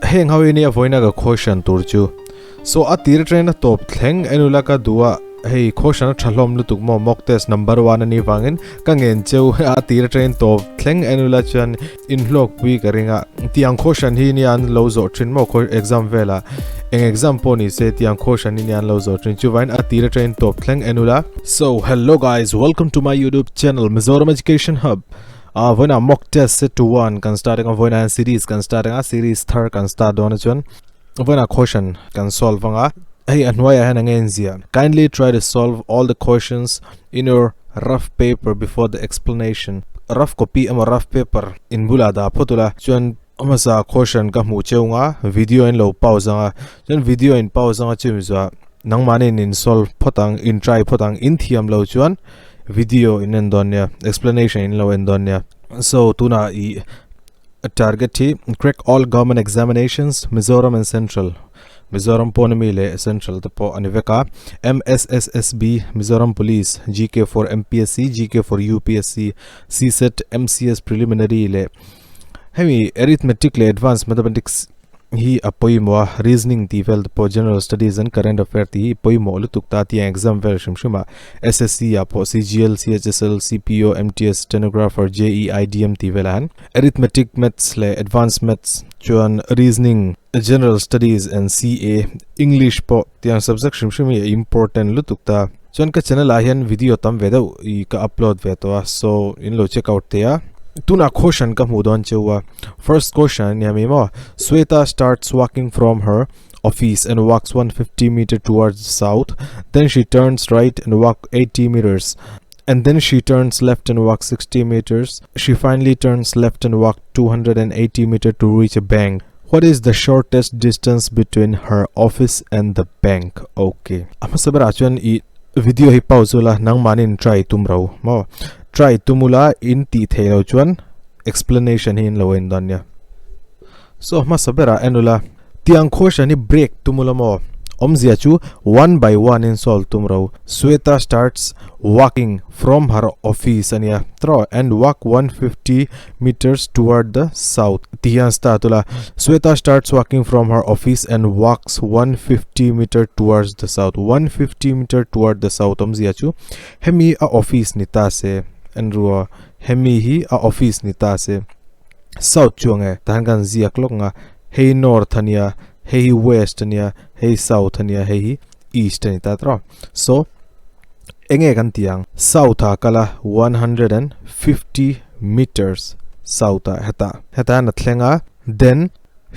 Heng ho hi nia vawiina ka question tur chu. So a tir atangin a tawp thleng enula ka duh a, hei question a tha hlawm lutuk maw mock test number one a nih vangin ka ngen cheu a tir atangin tawp thleng enula chuan inhlawkpui ka ring a. Tiang question hi nia an lo zawh thin maw exam velah eng exam pawh ni se tiang question hi nia an lo zawh thin chuvangin a tir atangin tawp thleng enula. So hello guys welcome to my youtube channel Mizoram Education Hub. A vawiinah mock test set to one kan start anga vawiinah hian series kan start anga series thar kan start dawn a chuan vawiinah question kan solve anga hei a hnuaiah hian enge in ziah kindly try to solve all the questions in your rough paper before the explanation rough copy emaw rough paper in bulah dah phawt ula chuan hmasa question ka hmuh cheu anga video in lo pause anga chuan video in pause anga chumi zuah nangmahni in solve phawt ang in try phawt ang in thiam lo chuan video in en dawn nia explanation in lo en dawn nia so tuna i target hi crack all government examinations Mizoram and Central Mizoram pawn ami leh Central te pawh ani vek a MSSSB Mizoram Police GK for MPSC GK for UPSC CSET MCS preliminary leh hemi arithmetic leh advanced mathematics hi a pawimawh a, reasoning tih vel te pawh general studies and current affair tih hi pawimawh lutuk ta tih ang exam vel hrim hrim a, SSC ah pawh CGL, CHSL, CPO, MTS, stenographer, JE, IDM tih velah hian arithmetic, maths leh advanced maths chuan reasoning, general studies and CA, English pawh tiang subject hrim hrim hi a important lutuk ta. Chuan ka channel ah hian video tam ve deuh ih ka upload ve tawh a so in lo check out thei a. Tunah question ka hmuh dawn cheu a first question a nia mi maw Sweta starts walking from her office and walks 150 meter towards the south then she turns right and walk 80 meters and then she turns left and walks 60 meters she finally turns left and walk 280 meter to reach a bank What is the shortest distance between her office and the bank? Okay. A hmasa berah chuan i video hi pause ula nangmahni in try tum ro maw? Try tum ula in tih theih loh chuan explanation hi in lo en dawn nia. So hmasa berah en ula tiang question hi break tum ula maw? Awmzia chu one by one in solve tum ro. Sweta starts walking from her office ania tro and walk 150 meters toward the south ti hian start ula Sweta starts walking from her office and walks 150 meter towards the south 150 meter toward the south awmzia chu hemi a office ni ta se enrua hemi hi a office ni ta se south chu ange tahan kan ziak lawk anga hei north ania hei hi west ania hei south ania hei hi east ani ta tawh so enge kan tih ang south ah kal a 150 meters south ah hetah hetah hian a thleng a then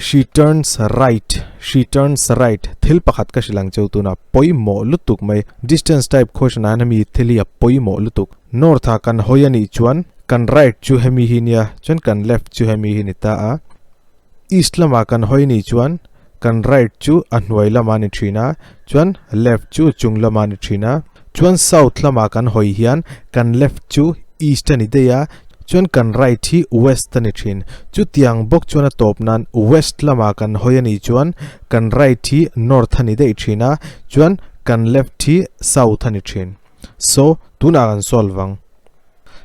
she turns right she turns right thil pakhat ka hrilh ang cheu tunah pawimawh lutuk mai distance type question ah hian hemi thil hi a pawimawh lutuk north ah kan hawi anih chuan kan right chu hemi hi nia chuan kan left chu hemi hi ni ta a. East lamah kan hawi nih chuan kan right chu a hnuai lamah a ni thin a, chuan left chu chung lamah a ni thin a. Chuan south lamah kan hawi hian kan left chu east a ni daih a, chuan kan right hi west a ni thin. Chutiang bawk chuan a tawp nan west lamah kan hawi a nih chuan kan right hi north a ni daih thin a, chuan kan left hi south a ni thin. So, tunah kan solve ang.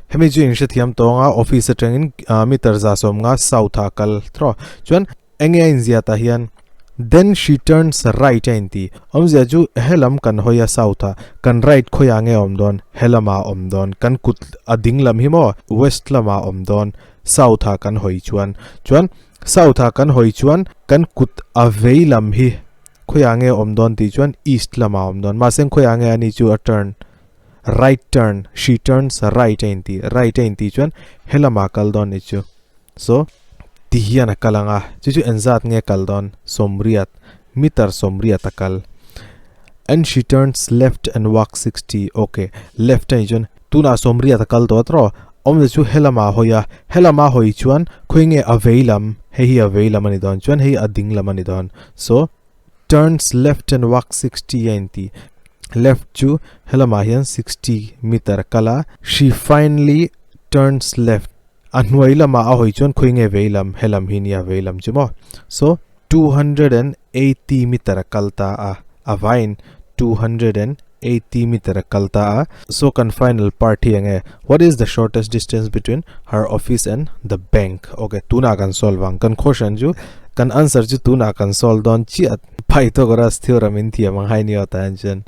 Hemi chu in hrethiam tawng a office atangin meter 150 south ah kal tawh chuan enge a inzia tah hian then she turns right a inti awmzia chu helam kan hawi a south ah kan right khawiah nge a awm dawn helamah a awm dawn kan kut a ding lam hi maw west lamah a awm dawn south ah kan hawi chuan chuan south ah kan hawi chuan kan kut a vei lam hi khawiah nge a awm dawn tih chuan east lamah a awm dawn mahse khawiah nge ani chu a turn Right turn, she turns right a inti, right a inti chuan helamah kal dawn ni chu. So, ti hian a kal ang a, chu chu engzat nge kal dawn? Sawmriat, meter sawmriat a kal. And she turns left and walks 60, okay, left a nih chuan tunah sawmriat a kal tawh a tawh, awmze chu helamah a hawi a, helama hawi chuan khawi nge a vei lam, hei hi a vei lam a ni dawn, chuan hei a ding lam a ni dawn. So, turns left and walk 60 a inti left chu helamah hian 60 meter kal a she finally turns left a hnuai lamah a hawi chuan khawi nge vei lam helam hi nia vei lam chu maw so 280 meter a kal ta a a vaiin 280 meter a kal ta a so kan final part hi enge what is the shortest distance between her office and the bank okay tunah kan solve ang kan question chu. Kan answer chu tunah kan solve dawn chiah Pythagoras theorem in thiam ang hai ni aw tah hian chuan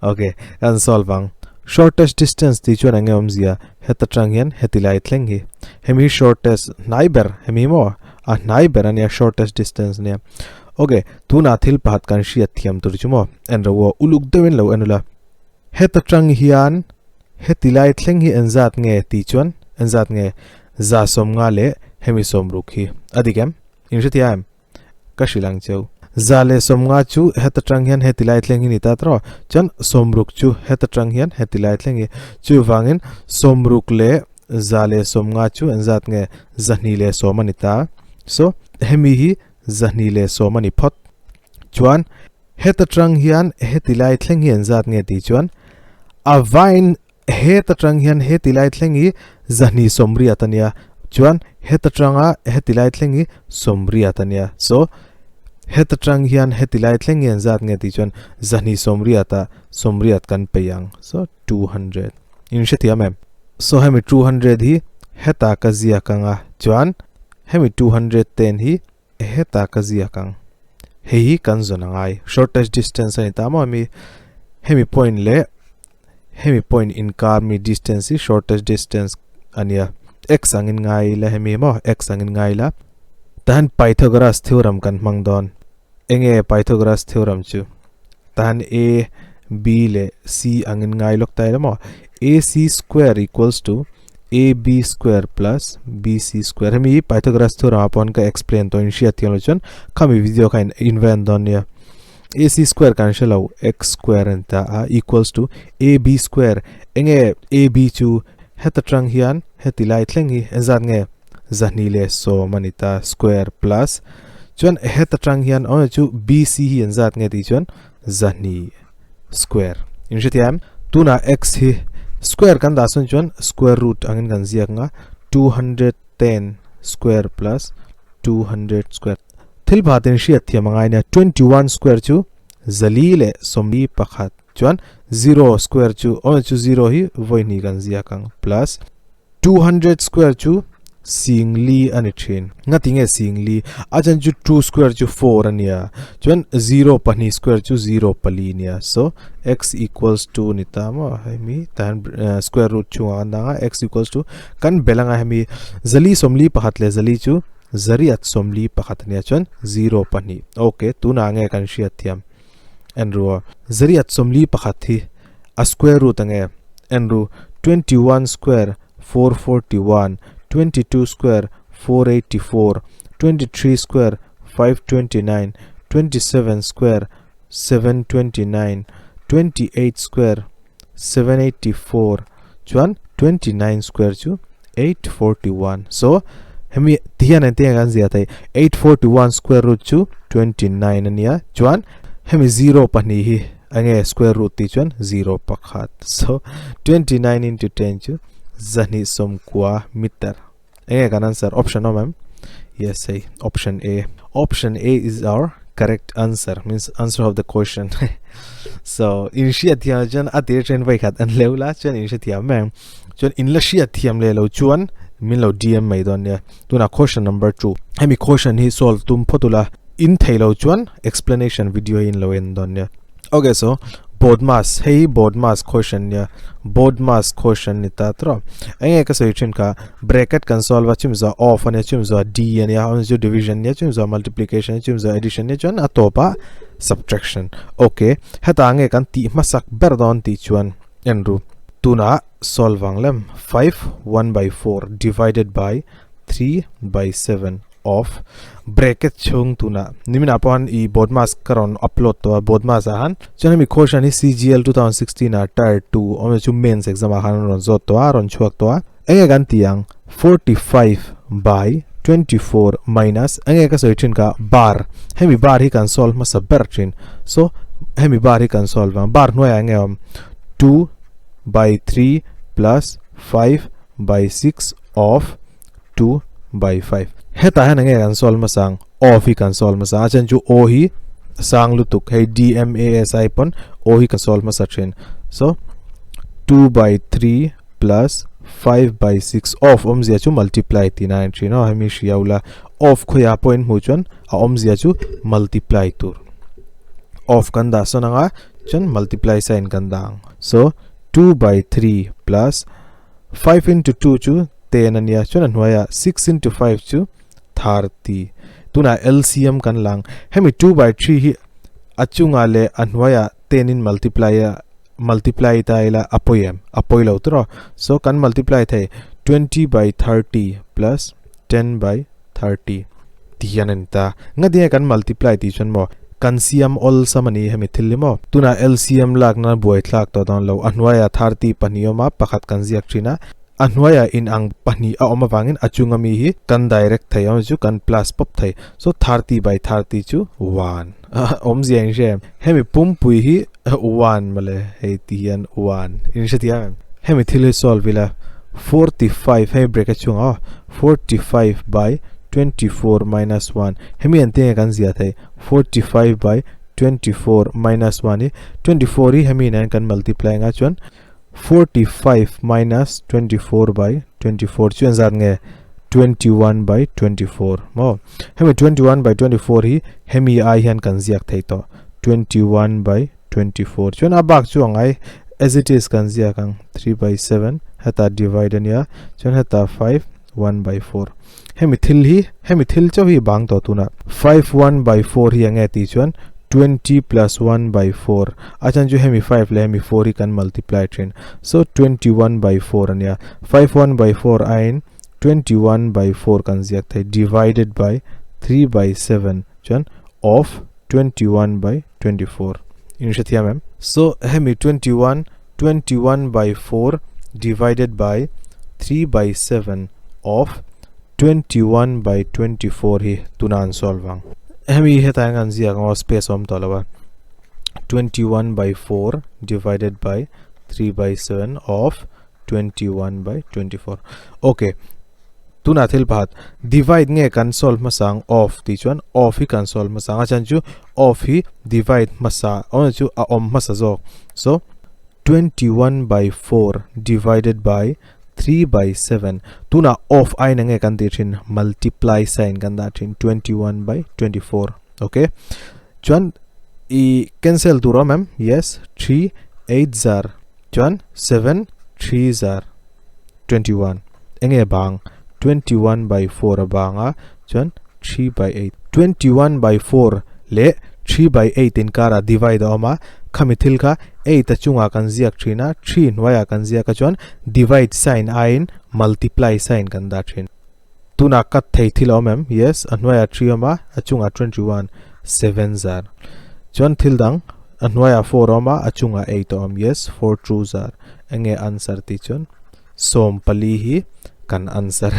ok kan solve ang. Shortest distance tih chuan eng nge awmzia heta tang hian heti lai thleng hi hemi hi shortest hnai ber hemi hi maw a hnai ber ania shortest distance ania ok tunah thil pakhat kan hriat thiam tur chu maw en ro aw uluk deuhin lo en ula heta tang hian heti lai thleng hi engzat nge tih chuan engzat nge za sawmnga leh hemi sawmruk hi a dik em in hrethiam em. Ka hrilh ang cheu. Za leh 50 chu heta tang hian heti lai thleng hi ni ta tawh. Chuan 60 chu heta tang hian heti lai thleng hi. Chuvangin 60 leh za leh 50 chu an zat nge 210 a ni ta. So hemi hi 210 a ni phawt. Chuan heta tang hian heti lai thleng hi an zat nge tih chuan a vain Heta tang hian heti lai thleng hi 280 a nia, chuan heta tanga heti lai thleng hi 80 a nia. So, heta tang hian heti lai thleng hi an zat nge tih chuan 280 ah 80 kan peih ang. So, 200. In hrethiam em? So, hemi 200 hi heta ka ziak ang a, chuan hemi 210 hi Heta ka ziak ang. Hei hi kan zawn a ngai. Shortest distance a ni ta maw hemi hemi point leh hemi point inkar mi distance hi shortest distance a nia. X angin ngai ila hemi maw x angin ngai ila. Tahan Pythagoras theorem kan hmang dawn. Enge Pythagoras theorem chu? Tahan A, B leh C angin ngai lawk ta ila maw? AC square equals to AB square plus BC square. Hemi hi Pythagoras theorem ah pawh ka explain tawh in hriat thiam lo chuan khami video kha in invent dawn nia. AC square kan hre lo x square an ta a equals to AB square. Enge AB chu heta tang hian heti lai thleng hi engzat nge 210 a ni ta square plus chuan heta tang hian awm chu BC hi engzat nge tih chuan 200 square. In hrethiam tuna x hi square kan dah sawn chuan square root angin kan ziak nga 210 square plus 200 square. Thil phatin hriat thiam angai nia 21 square chu zali leh 41 chuan 0 square chu awm chu 0 hi vawi hnih kan ziak ang plus 200 square chu singli a ni thin. Ngati nge singli? A chan chu 2 square chu 4 a nia. Chuan 0 pahnih square chu 0 pali nia. So x equals to ni ta maw hemi tan eh, square root chungah kan dang a x equals to kan bel anga hemi zali 41 leh zali chu zariat 41 ania chuan 0 pahnih. Okay, tunah nge kan hriat thiam. Enru zariat 41 hi a square root ange enru 21 square 441 22 square 484 23 square 529 27 square 729 28 square 784 chuan 29 square chu 841 so hemi tihian eng tinge kan zia thei 841 square root chu 29 ania chuan hemi 0 pahnih hi enge square root tih chuan 0 pakhat so 29 into 10 chu 290 meter enge kan answer option awm em yes hei option A option A is our correct answer means answer of the question so in hriat thiam chuan a tir then vai khat an leu la chuan in hrethiam mai ang chuan in la hriat thiam leh lo chuan min lo DM mai dawn nia tunah question number 2 hemi question hi solve tum phawt ula in thei lo chuan explanation video in lo en dawn nia okay so BODMAS hei hi BODMAS question nia BODMAS question ni ta tro enge ka sawi thin kha bracket kan solve a chim zo off ania chim zo d ania on chu division nia chim zo multiplication chim zo addition nia chuan a tawpa subtraction okay heta nge kan tih hmasak ber dawn tih chuan en ru tuna solve ang lem 5 1 by 4 divided by 3 by 7 of bracket chhung tuna nimina pawh han i BODMAS ka rawn upload tawh a BODMAS ah han chuan hemi question hi CGL 2016 ah tier 2 awm chu mains exam ah khan an rawn zawt tawh a rawn chhuak tawh a enge kan tih ang 45 by 24 minus enge ka sawi thin kha bar hemi bar hi kan solve hmasa ber thin so hemi bar hi kan solve ang bar hnuaiah enge awm 2 by 3 plus 5 by 6 of 2 by 5 hetah hian enge kan solve hmasa ang of hi kan solve hmasa a chan chu o hi sang lutuk hei d m a s i pawn o hi kan solve hmasa thin so 2 by 3 plus 5 by 6 of awmzia chu multiply tihna a ni thin a hemi hria ula of khawiah pawh in hmuh chuan a awmzia chu multiply tur of kan dah sawn anga chuan multiply sign kan dah ang so 2 by 3 plus 5 into 2 chu 10 a nia chuan a hnuaiah 6 into 5 chu 30 tunah LCM kan lang hemi 2 by 3 hi a chungah leh a hnuaiah 10 in multiply a multiply ta ila a pawi em a pawi lo tawh so kan multiply thei 20 by 30 plus 10 by 30 ti hian a ni ta ngatinge kan multiply tih chuan maw kan siam awlsam a ni hemi thil hi maw tunah LCM lak nan buai thlak tawh dawn lo a hnuaiah 30 pahnih a awm a pakhat kan ziak thin a a hnuaiah inang pahnih a awm avangin a chunga mi hi kan direct thei a chu kan plus pawp thei so 30 by 30 chu 1 awmzia in hria em hemi pumpui hi 1 mawle hei ti hian 1 in hre thiam em hemi thil hi solve ila 45 hei bracket chhungah aw 45 by 24 minus 1 hemi an tinge kan zia thei 45 by 24 minus 1 hi 24 hi hemi nen kan multiply anga chuan 45 minus 24 by 24 chu engzat nge 21 by 24 maw hemi 21 by 24 hi hemi ai hian kan ziak thei tawh 21 by 24 chuan a bak chu angai as it is kan ziak ang 3 by 7 heta divide ania chuan heta 5 1 by 4 hemi thil hi hemi thil chauh hi bang tawh tuna 5 1 by 4 hi enge tih chuan 20 plus 1 by 4 a chan chu hemi 5 leh hemi 4 hi kan multiply thin so 21 by 4 ania 5 1 by 4 aiin 21 by 4 kan ziak thei divided by 3 by 7 chuan of 21 by 24 in hre thiam em so hemi 21 21 by 4 divided by 3 by 7 of 21 by 24 hi tuna an solve ang hemi hetah hian kan ziak ang aw space awm tawh lo a 21 by 4 divided by 3 by 7 of 21 by 24 okay tuna thil pakhat divide nge kan solve hmasa ang of tih chuan of hi kan solve hmasa ang a chhan chu of hi divide hmasa awmzia chu a awm hmasa zawk so 21 by 4 divided by 3 by 7 tuna of aina nge kan tih thin multiply sign kan dah thin 21 by 24 okay chuan i cancel tur awm em yes 3 8 zar chuan 7 3 zar 21 enge bang 21 by 4 a bang a chuan 3 by 8 21 by 4 leh 3 by 8 inkara divide a awm a khami thil kha 8 a chungah kan ziak thin a 3 hnuaiah kan ziak a chuan divide sign aiin multiply sign kan dah thin tunah cut thei thil a awm em yes a hnuaiah 3 awm a a chungah 21 7 zar chuan thil dang a hnuaiah 4 awm a a chungah 8 a awm yes 4 2 zar enge answer tih chuan 14 hi kan answer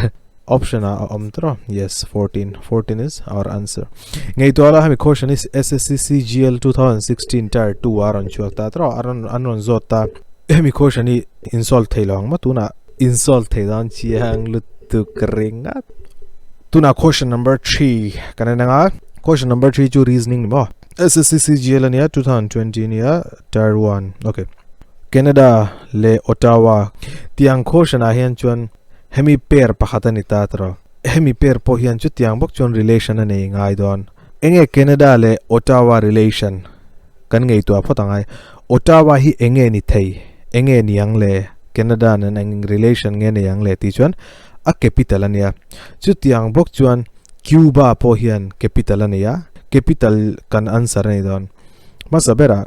option a awm tawh yes 14 14 is our answer ngei to ala hemi question is SSC CGL 2016 tier 2 a rawn chhuak ta tawh a rawn an rawn zawt ta hemi question hi in solve thei lo ang ma tuna in solve thei dawn chiang lutuk ringa tuna question number 3 kan en anga question number 3 chu reasoning ni maw SSC CGL ania 2020 ania tier 1 okay Canada leh Ottawa tiang question ah hian chuan hemi pair pakhat a ni ta tawh hemi pair pawh hian chu tiang bawk chuan relation a nei ngai dawn enge Canada leh Ottawa relation kan ngaihtuah phawt angai Ottawa hi enge ni thei enge niang le Canada nen eng relation nge nei ang le tih chuan a capital ania chu tiang bawk chuan Cuba pawh hian capital a nei a capital kan answer a ni dawn hmasa berah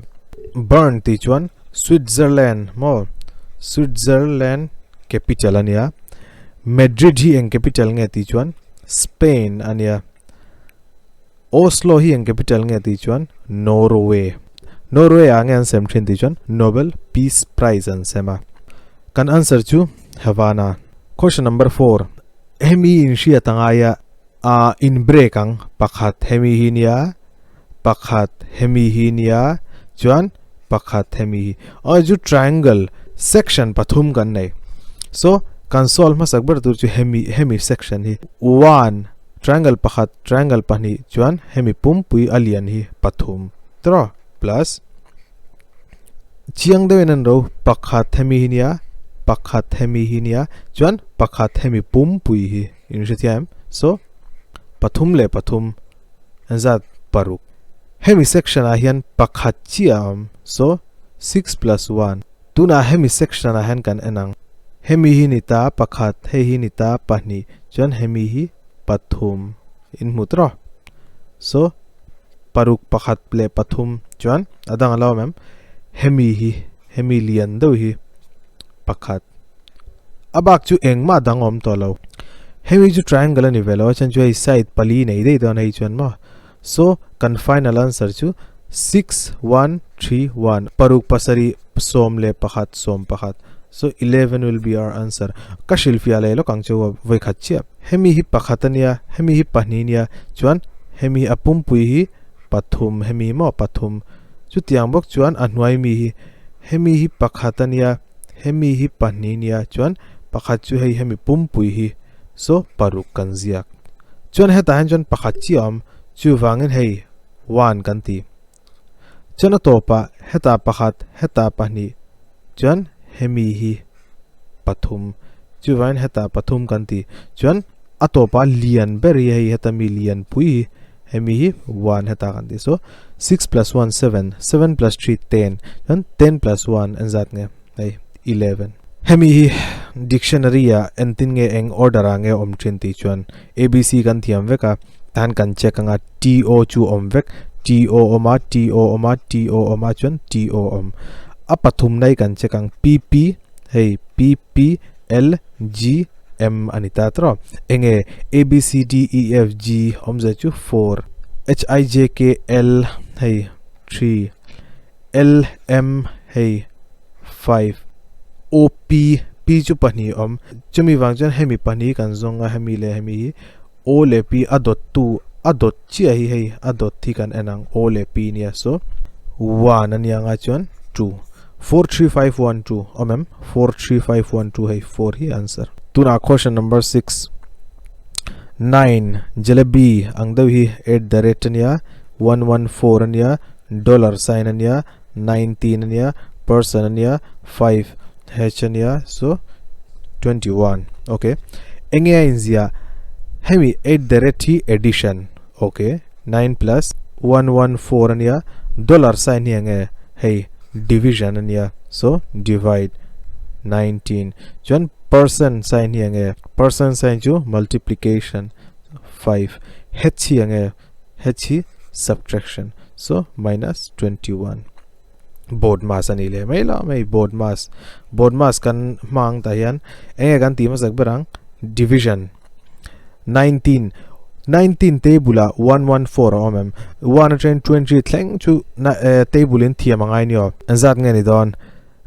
Bern tih chuan Switzerland maw Switzerland capital ania Madrid hi eng capital nge tih chuan Spain ania. Oslo hi eng capital nge tih chuan Norway. Norway ah nge an sem thin tih chuan Nobel Peace Prize an sem a. Kan answer chu Havana. Question number 4. Hemi in hriat a ngai a, a in break ang pakhat hemi hi nia, pakhat hemi hi nia, chuan pakhat hemi hi. Aw chu triangle section pathum kan nei. So kan solve hmasak ber tur chu hemi hemi section hi 1 Triangle pakhat, triangle pahnih chuan hemi pumpui a lian hi pathum tawh plus chiang deuhin an ro pakhat hemi hi nia Pakhat hemi hi nia chuan pakhat hemi pumpui hi in hrethiam em? So pathum leh pathum zat paruk. Hemi section ah hian pakhat chiah a awm so six plus one. Tunah hemi section ah hian kan en ang. Hemi hi ni ta pakhat, hei hi ni ta pahnih chuan hemi hi pathum in hmu tawh. So paruk pakhat leh pathum chuan a dang a lo awm em? Hemi hi hemi lian deuh hi pakhat a bak chu engmah dang a awm tawh lo. Hemi chu triangle a ni ve lo a chuan chu hei side pali nei daih dawn hei chuan maw. So kan final answer chu 6131 paruk pasarih sawm leh pakhat sawm pakhat so 11 will be our answer. Ka hrilhfiah leh lawk ang chu vawi khat chiah. Hemi hi pakhat a nia hemi hi pahnih a nia chuan hemi hi a pumpui hi pathum hemi hi maw pathum chutiang bawk chuan a hnuai mi hi hemi hi pakhat a nia hemi hi pahnih a nia chuan pakhat chu hei hemi pumpui hi so paruk kan ziak chuan hetah hian chuan pakhat chiah a awm chuvangin hei one kan ti chuan a tawpah hetah pakhat hetah pahnih chuan hemi hi pathum chuvangin hetah pathum kan ti chuan a tawpah lian ber hi hei heta mi lian pui hi hemi hi one heta kan ti so six plus one seven seven plus three ten chuan ten plus one engzat nge hei 11 hemi hi dictionary ah entin nge eng order ah nge awm thin tih chuan abc kan thiam vek a tan kan check anga t o chu awm vek t o awm a t o awm a t o awm a chuan t o awm a pathum na hi kan check ang p p hei p p l g m a ni ta tawh enge a b c d e f g awmzia chu four h i j k l hei three l m hei 5 o p p chu pahnih awm chumi vang chuan hemi pahnih kan zawng a hemi leh hemi hi o leh p a dawt tu a dawt chiah hi hei a dawt hi kan en ang o leh p nia so 1 a nia nga chuan 2 4 3 5 1 2 awm em 4 3 5 1 2 hei 4 hi answer tunah question number 6 9 jalebi ang deuh hi at the rate ania 114 ania dollar sign ania 19 ania person ania 5 h ania so 21 okay enge a inzia hemi at the rate hi addition okay 9 plus 114 ania dollar sign hi enge hei division ania so divide 19 chuan person sign hi enge person sign chu multiplication 5 h hi enge h hi subtraction so minus 21 BODMAS a ni leh mai lo mai BODMAS BODMAS kan hmang tah hian enge kan tih hmasak ber ang division 19 19 table ah 114 a awm em 1 atangin 20 thleng chu table in thiam a ngai ni aw engzat nge ni dawn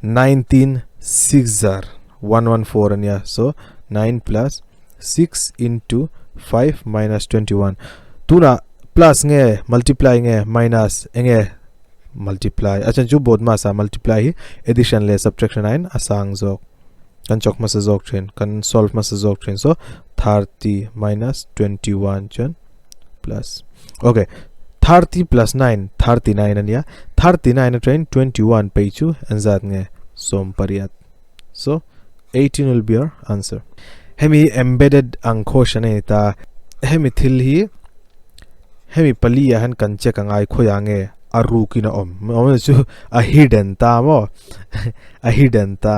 19 6 zar 114 a nia so 9 plus 6 into 5 minus 21 tunah plus nge multiply nge minus enge multiply a chan chu BODMAS ah multiply hi addition leh subtraction aiin a sang zawk kan chawk hmasa zawk thin kan solve hmasa zawk thin so 30 minus 21 chuan plus okay 30 plus 9 39 ania 39 atangin 21 pei chu engzat nge sawm pariat so 18 will be our answer hemi embedded ang question a ni ta hemi thil hi hemi pali ah hian kan check angai khawiah nge a rukin a awm awm chu a hidden ta maw a hidden ta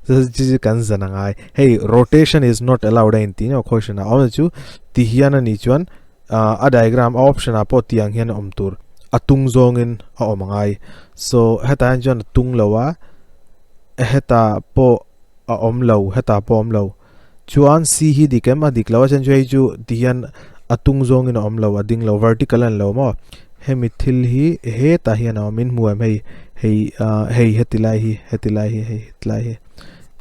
chu chu kan zan angai hei rotation is not allowed a inti nia question ah awm chu ti hian a nih chuan a diagram a option ah pawh tiang hian a awm tur a tung zawngin a awm angai so hetah hian chuan a tung lo a hetah pawh a awm lo hetah pawh a awm lo chuan c hi dik em a dik lo a chuan chu hei chu ti hian a tung zawngin a awm lo a ding lo vertical a ni lo maw hemi thil hi hetah hian a awm in hmu em hei hei ah hei heti lai hi heti lai hi hei heti lai hi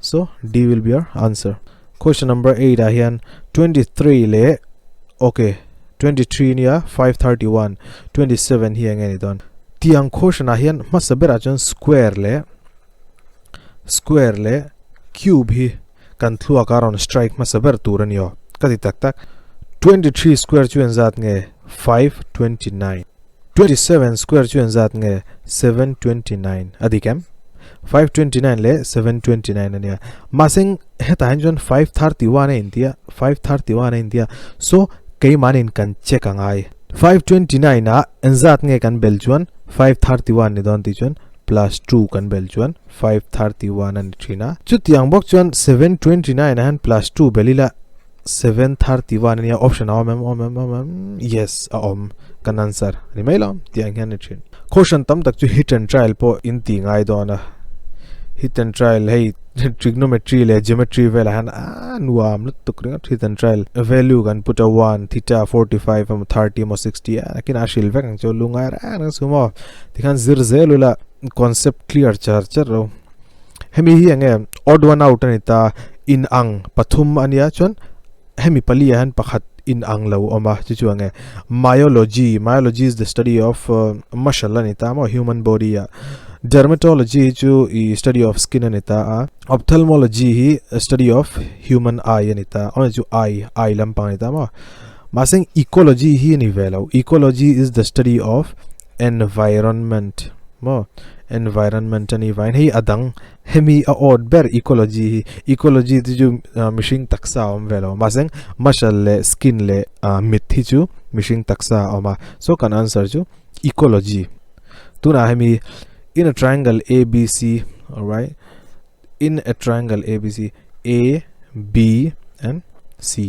so d will be our answer question number 8 ah hian 23 leh okay 23 nia 531 27 hi enge ni dawn tiang question ah hian hmasa berah chuan square leh square leh cube hi kan thluak a rawn strike hmasa ber tur a ni aw ka ti tak tak 23 square chu engzat nge 529 27 square chu engzat nge 729 a dik em? 529 leh 729 a nia. Mahse hetah hian chuan 531 a intia, 531 a intia. So keimahniin kan check a ngai. 529 ah engzat nge kan bel chuan 531 ni dawn tih chuan plus 2 kan bel chuan 531 a ni thin a. Chutiang bawk chuan 729 ah hian plus 2 bel ila 731 a nia option a awm em awm em awm em yes a awm kan answer a ni mai lo tiang hian a ni thin. Question tam tak chu hit and trial pawh in tih ngai dawn a hit and trial hei trigonometry leh geometry velah hian a nuam lutuk ringawt hit and trial value kan put a 1 theta 45 emaw 30 emaw 60 a nakin a hril vek ang chu lungai reng reng chu maw tikhan zir zel ula concept clear char char lo hemi hi enge odd one out ani ta in ang pathum ania chuan hemi pali ah hian pakhat in ang lo awm a chu chu enge myology myology is the study of muscle ani ta maw human body ah dermatology hi chu ih study of skin ani ta a ophthalmology hi study of human eye ani ta awmzia chu eye eye lampang ani ta maw mahse ecology hi ani ve lo ecology is the study of environment maw environment a nih vangin hei a dang hemi a awt ber ecology hi ecology te chu mihring taksa a awm ve lo mahse muscle leh skin leh mit hi chu mihring taksa a awm a so kan answer chu ecology tunah hemi in a triangle A B C alright in a triangle A B C A B and C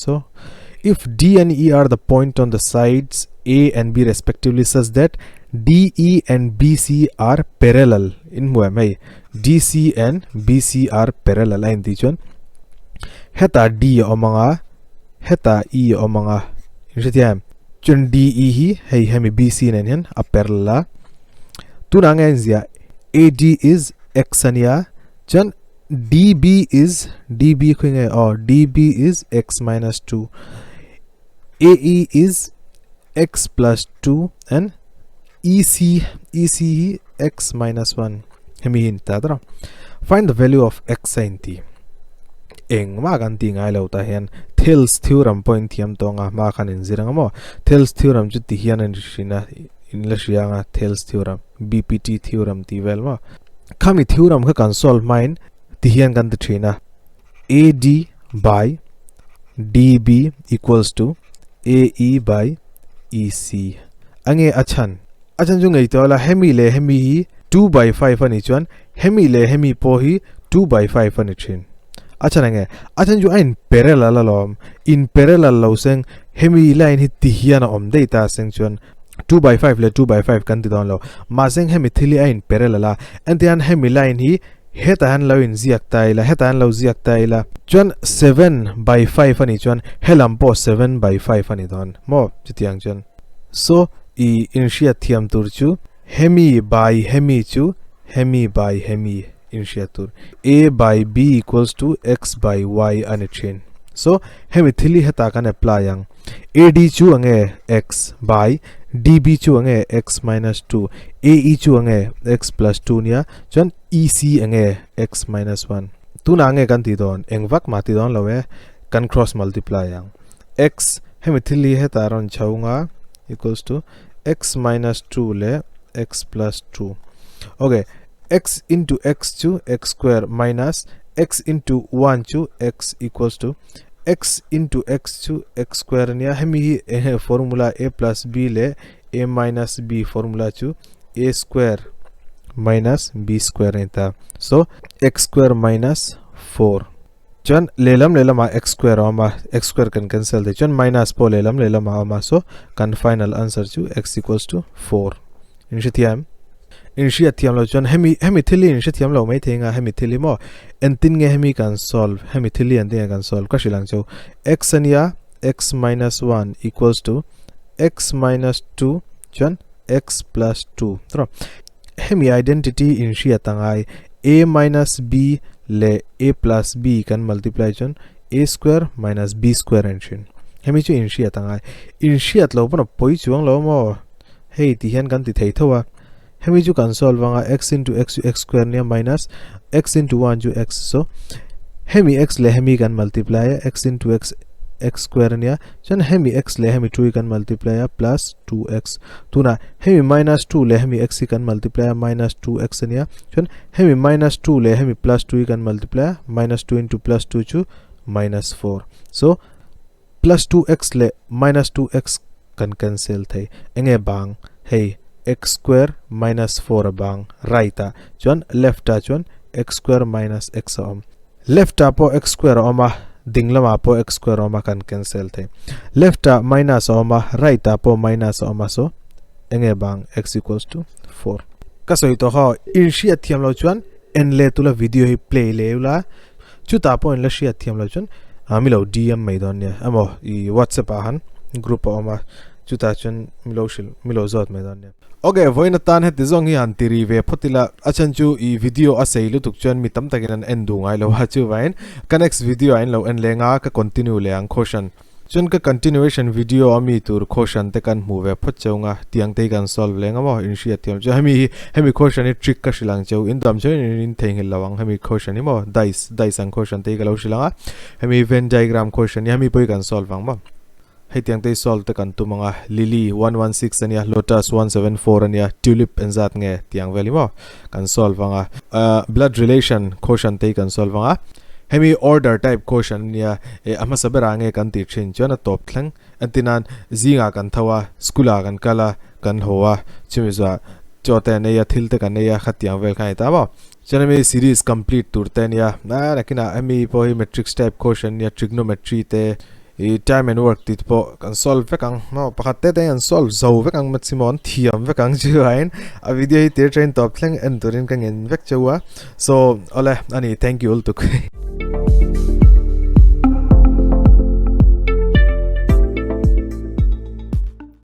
so if D and E are the point on the sides A and B respectively such that DE and BC are parallel in hmu em hei DC and BC are parallel a intih chuan hetah D a awm anga hetah E a awm anga in hrethiam em chuan DE hi hei hemi BC nen hian a parallel a tunah nge a inziah AD is X ania chuan db is db khawi nge aw db is x minus 2 ae is x plus 2 and ec ec hi x minus 1 hemi hi ta tara find the value of x a inti engmah kan ti ngai lo ta hian Thales theorem pawh in thiam tawng a hma khan in zir anga maw Thales theorem chu ti hian an hrin a in la hria anga Thales theorem BPT theorem tih vel maw Khami theorem kha kan solve hmain ti hian kan ti thin a, AD by DB equals to AE by EC. Ange a chhan? A chhan chu ngei tawh la hemi leh hemi hi 2 by 5 a nih chuan hemi leh hemi pawh hi 2 by 5 a ni thin. A chhan ange? A chhan chu a in parallel alawm. In parallel lo seng hemi line hi ti hian a awm daih ta seng chuan 2 by 5 leh 2 by 5 kan ti dawn lo. Mahse hemi thil hi a in parallel a, entirnan hemi line hi hetah hian lo in ziak ta ila, hetah hian lo ziak ta ila, chuan 7 by 5 a nih chuan helam pawh 7 by 5 a ni dawn maw chutiang chuan. So i inhriat thiam tur chu hemi by hemi chu hemi by hemi inhriat tur a by b equals to x by y a ni thin. So hemi thil hi hetah kan apply ang. AD chu ange x by DB chu ange x minus 2 AE chu ange x plus 2 nia chuan EC ange x minus 1 tunah ange kan ti dawn eng vak mah ti dawn lo e kan cross multiply ang x hemi thil hi hetah rawn chho nga equals to x minus 2 leh x plus 2 okay x into x chu x square minus x into 1 chu x equals to x into x chu x square ania hemi hi enge formula a plus b leh a minus b formula chu a square minus b square ani ta so x square minus 4 chuan lehlam lehlamah x square a awm a x square kan cancel thei chuan minus pawh lehlam lehlamah a awm a so kan final answer chu x equals to 4 in hrethiam In hriat thiam lo chuan hemi hemi thil hi in hrethiam lo mai thei anga hemi thil hi maw entin nge hemi kan solve hemi thil hi entin nge kan solve ka hrilh ang chu x ania x minus 1 equals to x minus 2 chuan x plus 2 tro hemi identity in hriat angai a minus b leh a plus b kan multiply chuan a square minus b square an thin hemi chu in hriat angai in hriat lo pawn a pawi chuang lo maw Hei ti hian kan ti thei tho a, hemi chu kan solve anga x into x chu x square nia minus x into 1 chu x so hemi x leh hemi kan multiply a x into x x square ania chuan hemi x leh hemi 2 hi kan multiply a plus 2x tunah hemi minus 2 leh hemi x hi kan multiply a minus 2x ania chuan hemi minus 2 leh hemi plus 2 hi kan multiply a minus 2 into plus 2 chu minus 4 so plus 2x leh minus 2x kan cancel thei enge bang hei x square minus 4 a bang right ah chuan left ah chuan x square minus x a awm left ah pawh x square a awm a ding lamah pawh x square a awm a kan cancel thei left ah minus a awm a right ah pawh minus a awm a so enge bang x equals to 4 ka sawi tawh kha in hriat thiam lo chuan en leh tula video hi play leh ula Chutah pawh in la hriat thiam lo chuan mi lo DM mai dawn nia emaw i WhatsApp ah han group a awm a chutah chuan mi lo hrilh mi lo zawt mai dawn nia. Ok vawiin atan heti zawng hi han ti ri ve phawt ila a chhan chu i video a sei lutuk chuan mi tam takin an en duh ngai lo a chuvangin ka next video ah in lo en leng a ka continue leh ang caution. Chuan ka continuation video a mi tur question te kan hmuh ve phawt cheu nga, tiang te hi kan solve leng a maw in hriat thiam chu hemi hi hemi question hi trick ka hrilh ang cheu in dam chuan in in theihnghilh lo ang hemi question hi maw dice dice ang question te hi ka lo hrilh ang a hemi Venn diagram question hi hemi pawh hi kan solve ang maw hei tiang te hi solve te kan tum ang a lily 116 ania lotus 174 ania tulip engzat nge tiang vel hi maw kan solve ang a blood relation question te hi kan solve ang a. Hemi order type question ania eh a hmasa berah nge kan tih thin chuan a tawp thleng entir nan zingah kan tho a school ah kan kal a kan haw a chumi zuah chaw te an ei a thil te kan ei a khatiang vel khan a ni ta maw chuan hemi series complete tur te ania a nakinah hemi pawh hi matrix type question ania trigonometry te I time and work tih te pawh kan solve vek ang maw pakhat te te an solve zo vek ang maximum an thiam vek ang chu aiin a video hi tir train tawp thleng en turin ka ngen vek cheu a so awle ani thank you lutuk.